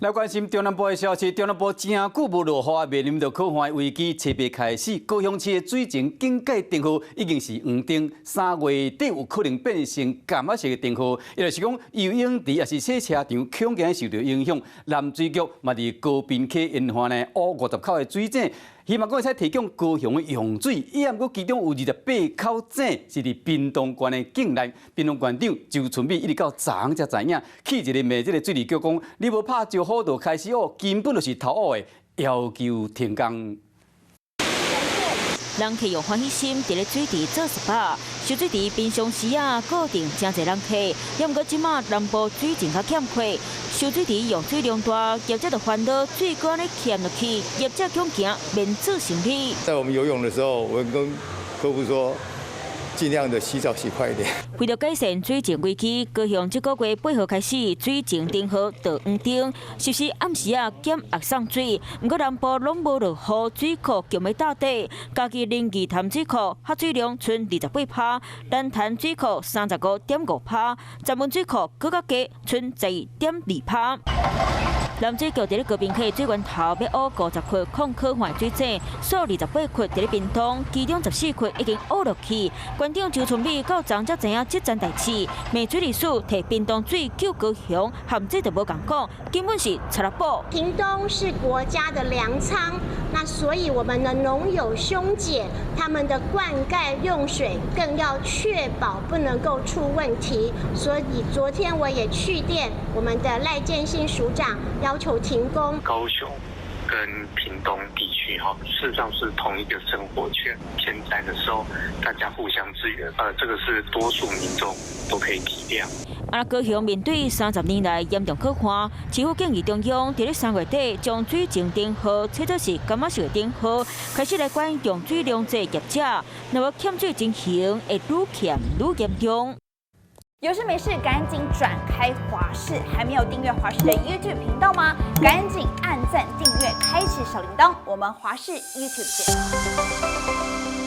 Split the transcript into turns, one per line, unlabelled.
來關心中南部的消息，中南部誠久無落雨，面臨著乾旱危機。7月開始，高雄市的水情警戒燈號已經是黃燈，3月底有可能變成柑仔色的燈號。也就是講，游泳池抑是洗車場，恐驚受著影響。南水局嘛佇高屏溪沿岸呢，挖50口的水井，希望講會使提供高雄的用水。伊毋過其中有28口井是佇屏東縣的境內，屏東縣長周春米一直到昨昏才知影，氣一个罵這个水利局講，你無拍招呼就開始挖，根本就是偷挖的，要求停工。
人客用歡喜心佇咧水池做 SPA，蓄水池平常時啊固定誠濟人客，抑毋過這馬南部水情較欠缺，蓄水池用水量大，業者就煩惱水閣按呢欠落去，業者恐驚免做生意。
在我們游泳的時候，我跟客戶說，盡量的洗澡洗快一點。
為著改善水情危機，高雄這個月8號開始，水情燈號就黃燈，實施暗時仔減壓送水。毋過南部攏無落雨，水庫強欲罩底。嘉義仁義潭水庫蓄水量賰28%，蘭潭水庫35.5%，三文水庫閣較低，賰12.2%。南水局佇咧高屏溪水源頭欲挖50窟抗乾旱水井，數28窟佇咧屏東，其中14窟已經挖落去。縣長周春米到昨才知影這件代誌，罵水利署提屏東水救高雄，含這就無仝講，根本是插了寶。
屏東是國家的糧倉，那所以我們的農友兄姐他們的灌溉用水更要確保不能夠出問題。所以昨天我也去電我們的賴建新署長，要求停工。
高雄跟屏東地區哈，事實上是同一個生活圈。天災的時候，大家互相支援，這個是多數民眾都可以體諒。
啊，高雄面對30年來嚴重乾旱，市府建議中央佇咧3月底將水情燈號切做是柑仔色的燈號，開始來管用水量濟業者，若無欠水情形會愈欠愈嚴重。
有事沒事趕緊轉開華視，還沒有訂閱華視的 YouTube 頻道嗎？趕緊按讚、訂閱、開啟小鈴鐺，我們華視 YouTube 見。